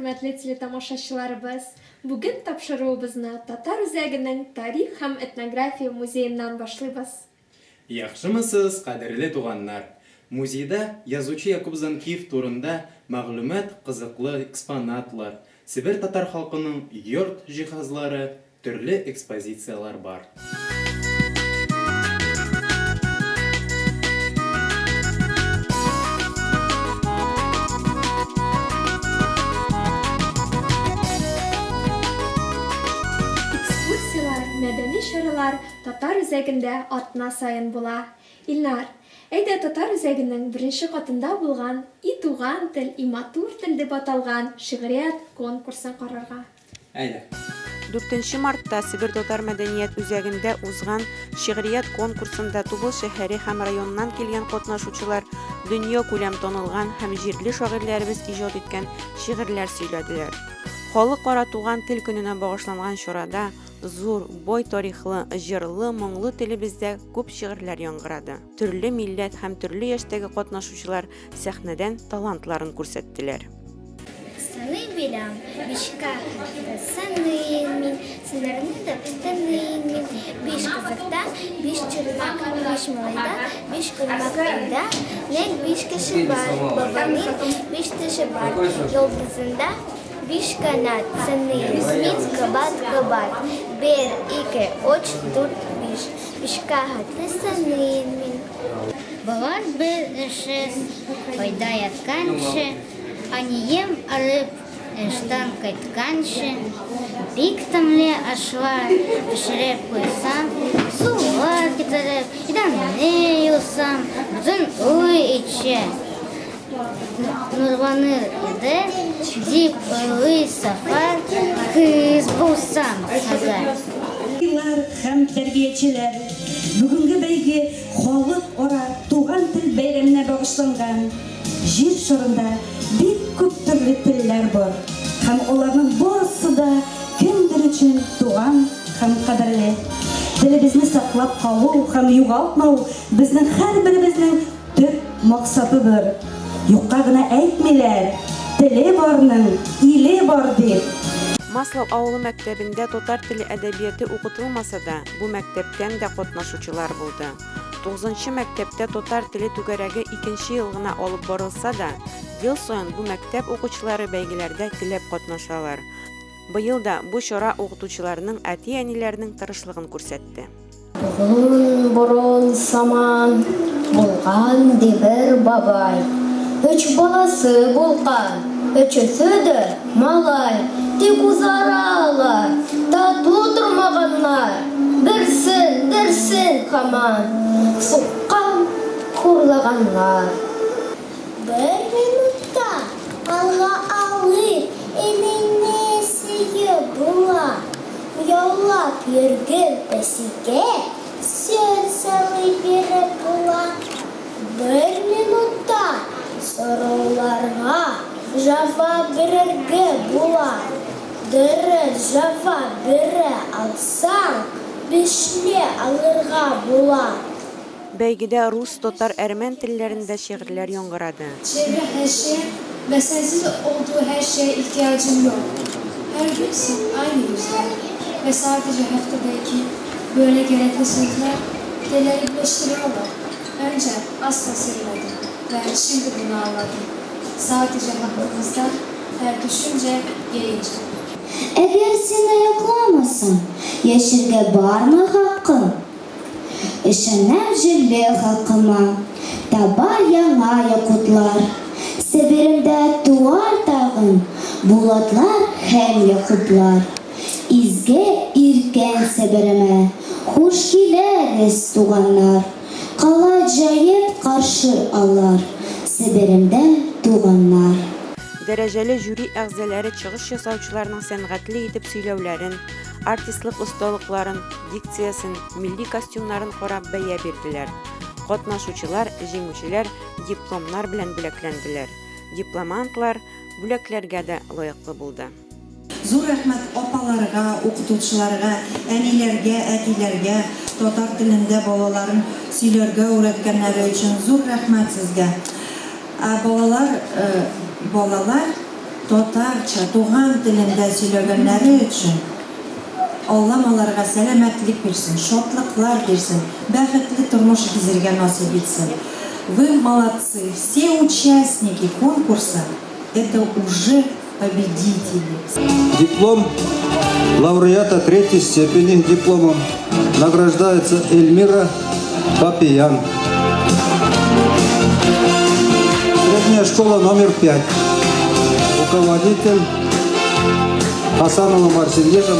хөрмәтле телетамашачыларыбыз! Бүген тапшыруыбызны Татар үзәгенең Тарих һәм этнография музееннан башлыйбыз. Яхшымысыз, кадерле туганнар! Музейда язучы Якуб Занкиев турында мәгълүмат, кызыклы экспонатлар, Себер татар халкының йорт җиһазлары, төрле экспозицияләр бар. Экскурсияләр, мәдәни чаралар Татар үзәгендә атна саен була. Илнар, әйдә Татар үзәгенең беренче катында булган И туган тел, и матур тел дип аталган шигърият конкурсын карарга. Әйдә. Дүртенче мартта Себер татар мәдәният үзәгендә узган шигърият конкурсында Тубыл шәһәре һәм районыннан килгән катнашучылар дөньякүләм танылган һәм җирле шагыйрьләребез иҗат иткән шигырьләр сөйләделәр. Халыкара туган тел көненә багышланган чарада Зур, бай тарихлы, җырлы, моңлы телебездә күп шигырьләр яңгырады. Төрле милләт һәм төрле яшьтәге катнашучылар сәхнәдән талантларын күрсәттеләр. Саный беләм, бишкә хәтле саныйм мин, Сыннарны да таныйм мин. Биш кызыкта, биш чүлмәк, Биш малайда, биш күлмәк. Өйдә нәкъ биш кеше бар, Бабайның биш теше бар. Йолдызында Биш канат, саныйм мин кабат-кабат, Бер, ике, оч, дүрт, биш. Бишкә хәтле саныйм мин. Болар бер эшсез кайда ятканчы, Әнием арып эштән кайтканчы, Бик тәмле ашлар пешереп куйсам, Сулар китереп, идәнне юсам, Бөтен өй эче Нурланыр иде, дип уйлый Сафар, кыз булсам әгәр. Укытучылар һәм тәрбиячеләр, бүгенге бәйге Халыкара туган тел бәйрәменә багышланган. Җир шарында бик күп төрле телләр бар һәм аларның барысы да кемдер өчен туган һәм кадерле. Телебезне саклап калу һәм югалтмау безнең һәрберебезнең Төп максатыдыр. Юкка гына әйтмиләр, теле барның, иле бар дип. Маслау авылы мәктәбендә татар теле әдәбияты укытылмаса да, бу мәктәптән дә катнашучылар булды. Тугызынчы мәктәптә татар теле түгәрәге икенче ел гына алып барылса да, ел саен бу мәктәп укучылары бәйгеләрдә теләп катнашалар. Быел да бу чара укытучыларның, әти-әниләрнең тырышлыгын күрсәтте. Борын-борын саман булган, ди, бер бабай. Өч баласы булган, өчесе дә малай. Тик үзара алар тату тормаганнар, берсен, берсен һаман суккан, хурлаганнар. Бер минутта алга алып, энеңне сөеп була. Мияулап йөргән песигә сөт сылый биреп була. Бер минутта сорауларга җавап бирергә була. Дөрес җавап бирә алсаң, бишле алырга була. Бәйгедә рус, татар, әрмән телләрендә шигырьләр яңгырады. Çevre her şeye ve sensiz olduğu her şeye ihtiyacım yok. Her gün aynı yüzler ve sadece haftada iki böyle gerekli sözler delileri birleştiriyorlar. Önce asla sevmedim ve şimdi bunu anladım. Sadece aklımızda her düşünce gelince. Әгәр сине якламасам, яшәргә бармы хакым? Ышанам җирле халкыма, Табар яңа якутлар. Себеремдә туар тагын Булатлар һәм Якуплар. Изге, иркен Себеремә Хуш киләгез, туганнар! Колач җәеп каршы алыр Себеремдә туганнар. Дәрәҗәле жюри әгъзалары чыгыш ясаучыларның сәнгатьле итеп сөйләүләрен, артистлык осталыкларын, дикциясен, милли костюмнарын карап бәя бирделәр. Катнашучылар, җиңүчеләр дипломнар белән бүләкләнделәр. Дипломантлар бүләкләргә дә лаеклы булды. Зур рәхмәт апаларга, укытучыларга, әниләргә, әтиләргә татар телендә балаларын сөйләргә үрәткәннәре өчен зур рәхмәт сезгә. Ә балалар, балалар. Татарча, туган телендә сөйләгәннәре өчен Аллам аларга сәламәтлек бирсен, шатлыклар бирсен, бәхетле тормыш гизергә насыйп итсен. Вы молодцы, все участники конкурса это уже победители. Диплом лауреата третьей степени дипломом награждается Эльмира Папиян. Средняя школа номер 5. Руководитель Хасанова Марсельеза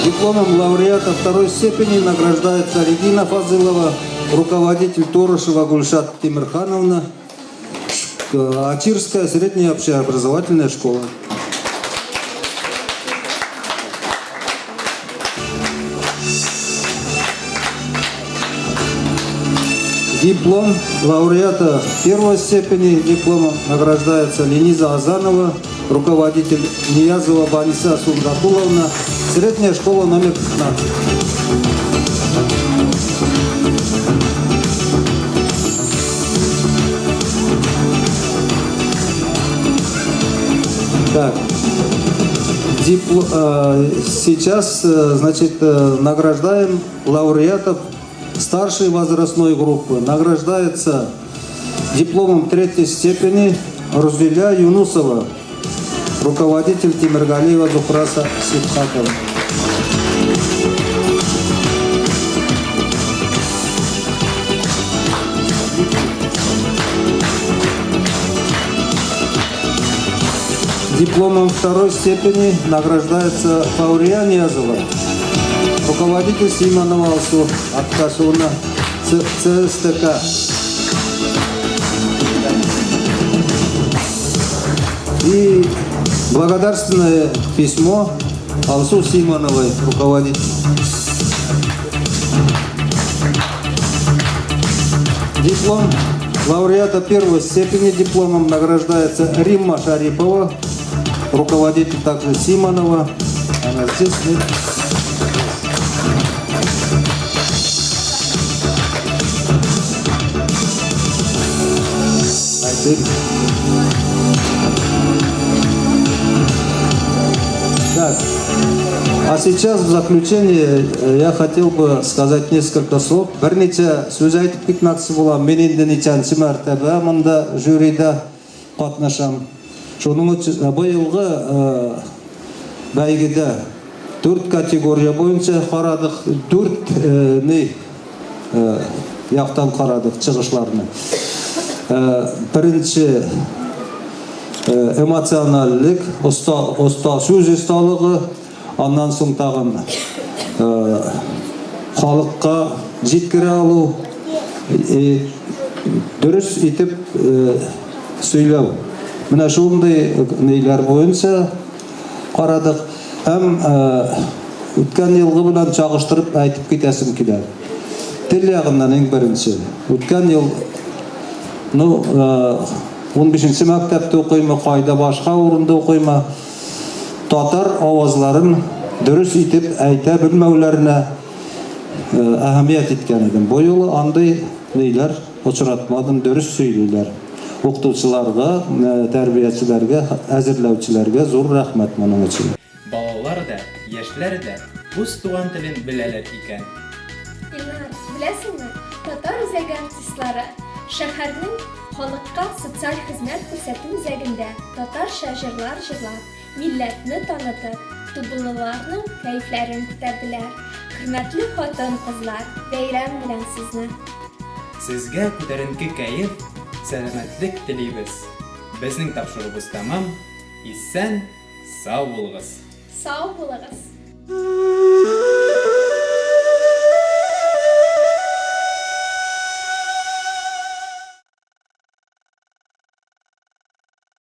Дипломом лауреата второй степени награждается Регина Фазылова, руководитель Торошева Гульшат Тимирхановна, Ачирская средняя общеобразовательная школа. Диплом лауреата первой степени дипломом награждается Лениза Азанова, руководитель Ниязова Баниса Сунгатуловна, средняя школа номер 15. Так, Дипло, э, сейчас, э, значит, э, награждаем лауреатов старшей возрастной группы. Награждается дипломом третьей степени Рузиля Юнусова, руководитель Тимиргалиева Зухраса Сибхатова. Дипломом второй степени награждается Фаурия Ниязова, руководитель Симонова Алсу Аткасуна ЦСТК. И благодарственное письмо Алсу Симоновой, руководитель. Диплом лауреата первой степени дипломом награждается Римма Шарипова, руководитель также Симонова. Она здесь. Нет? Так, а сейчас в заключение э, я хотел бы сказать несколько слов. Берничә сүз әйтеп китмәкче булам. Мин инде ничәнче мәртәбә монда жюрида катнашам. Шуның өчен э, быелгы э, бәйгедә дүрт категория буенча карадык, дүрт ни яктан карадык чыгышларны. Беренче эмоциональлек, оста, оста сүз осталыгы, аннан соң тагын халыкка җиткерә алу, дөрес итеп сөйләү. Менә шундый ниләр буенча карадык. Һәм үткән елгы белән чагыштырып әйтеп китәсем килә. Тел ягыннан иң беренче. Үткән ел, ну, 15 мәктәптә укыймы, кайда башка урында укыймы, татар авазларын дөрес итеп әйтә белмәүләренә әһәмият иткән идем. Бу юлы андый ниләр очратмадым, дөрес сөйлиләр. Укытучыларга, тәрбиячеләргә, әзерләүчеләргә зур рәхмәт моның өчен. Балалар да, яшьләр дә үз туган телен беләләр икән. Илнар, беләсеңме, Татар үзәге артистлары шәһәрнең халыкка социаль хезмәт күрсәтү үзәгендә татарча җырлар җырлап, милләтне танытып, тубыллыларның кәефләрен күтәрделәр. Хөрмәтле хатын-кызлар, бәйрәм белән сезне! Сезгә күтәренке кәеф, сәламәтлек телибез. Безнең тапшыруыбыз тәмам. Исән, сау булыгыз! Сау булыгыз!